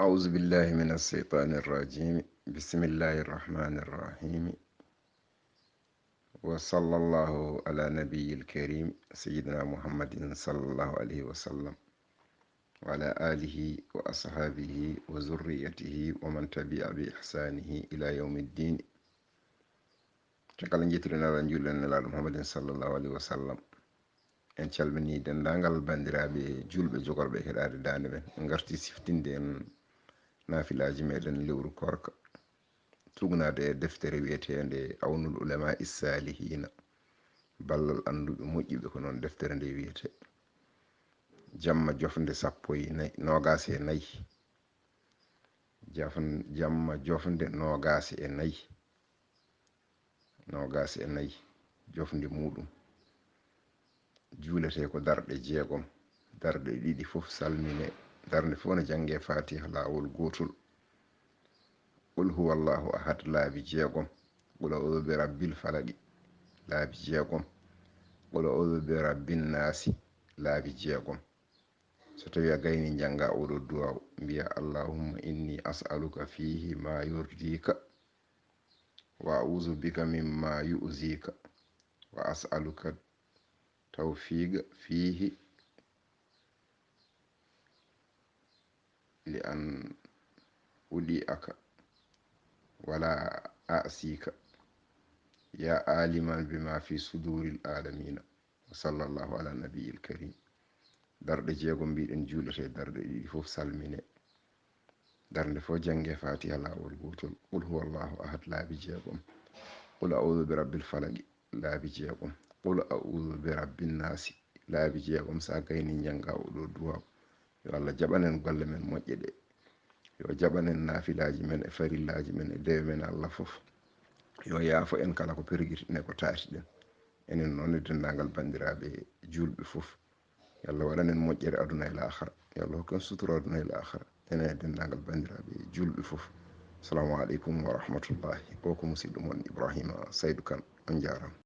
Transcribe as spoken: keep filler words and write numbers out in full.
أعوذ بالله من الشيطان الرجيم. بسم الله الرحمن الرحيم. وصلى الله على نبي الكريم سيدنا محمد صلى الله عليه وسلم وعلى آله وأصحابه وذريته ومن تبع بإحسانه إلى يوم الدين. Caggal njettude Nelaaɗo, njuulɗen Nelaaɗo Muhammadin sallallahu alaihi wa sallam. En calminii denndaangal banndiraaɓe juulɓe jogorɓe heɗaade daande men. En ngartii siftinde en naafilaaji meɗen lewru koorka, tugnaade e deftere wiyeteende Awnul Ulamaa'i Saalihiina, ballal annduɓe moƴƴuɓe, ko noon deftere nde wiyetee. Jamma jofnde sappo e nayi, noogaas e nayi. Jafn-, jamma jofnde noogaas e nayi. Noogaas e nayi, jofnde muuɗum juuletee ko darɗe jeegom. Darɗe ɗiɗi fof salminee. Darnde fof ne janngee Faatiha laawol gootol. Qul huwallahu ahad laabi jeegom. Qul a'udhu bi rabbil falaqi laabi jeegom. Qul a'udhu bi rabbin naasi laabi jeegom. So tawii a gaynii, njanngaa oo ɗoo duwaaw, mbiyaa: "Allahumma inni as'aluka fiihi maa yurdika, wa a'uuzu bika mimmaa yu'zika, wa as'aluka tawfiiqa fiihi li an uɗi'aka wala a'sika, ya aliman bima fi suduril alamina." Wa sallallahu ala nabiyil karim. Darɗe jeegom mbiɗen juuletee, darɗe ɗiɗi fof salminee. Darnde fof janngee Faatiha laawol gootol. Qul huwallahu ahad laabi jeegom. Qul a'udhu bi rabbil falaqi laabi jeegom. Qul a'udhu bi rabbin naasi laabi jeegom. So a gaynii, njanngaa oo ɗoo duwaaw. Yo Allah jaɓan en golle men moƴƴe ɗe. Yo jaɓan en naafilaaji men e farillaaji men e dewe men Allah fof. Yo yaafo en kala ko pergiti en e ko taati ɗen. Enen noon e denndaangal banndiraaɓe juulɓe fof. Yo Allah waɗan en moƴƴere aduna e laakhara. Yo Allah hokku en sutura aduna e laakhara. Enen e denndaangal banndiraaɓe juulɓe fof. Assalamu aleykum wa rahmatullahi. O ko musiɗɗo mon Ibrahima Saydu Kan. On njaaraama.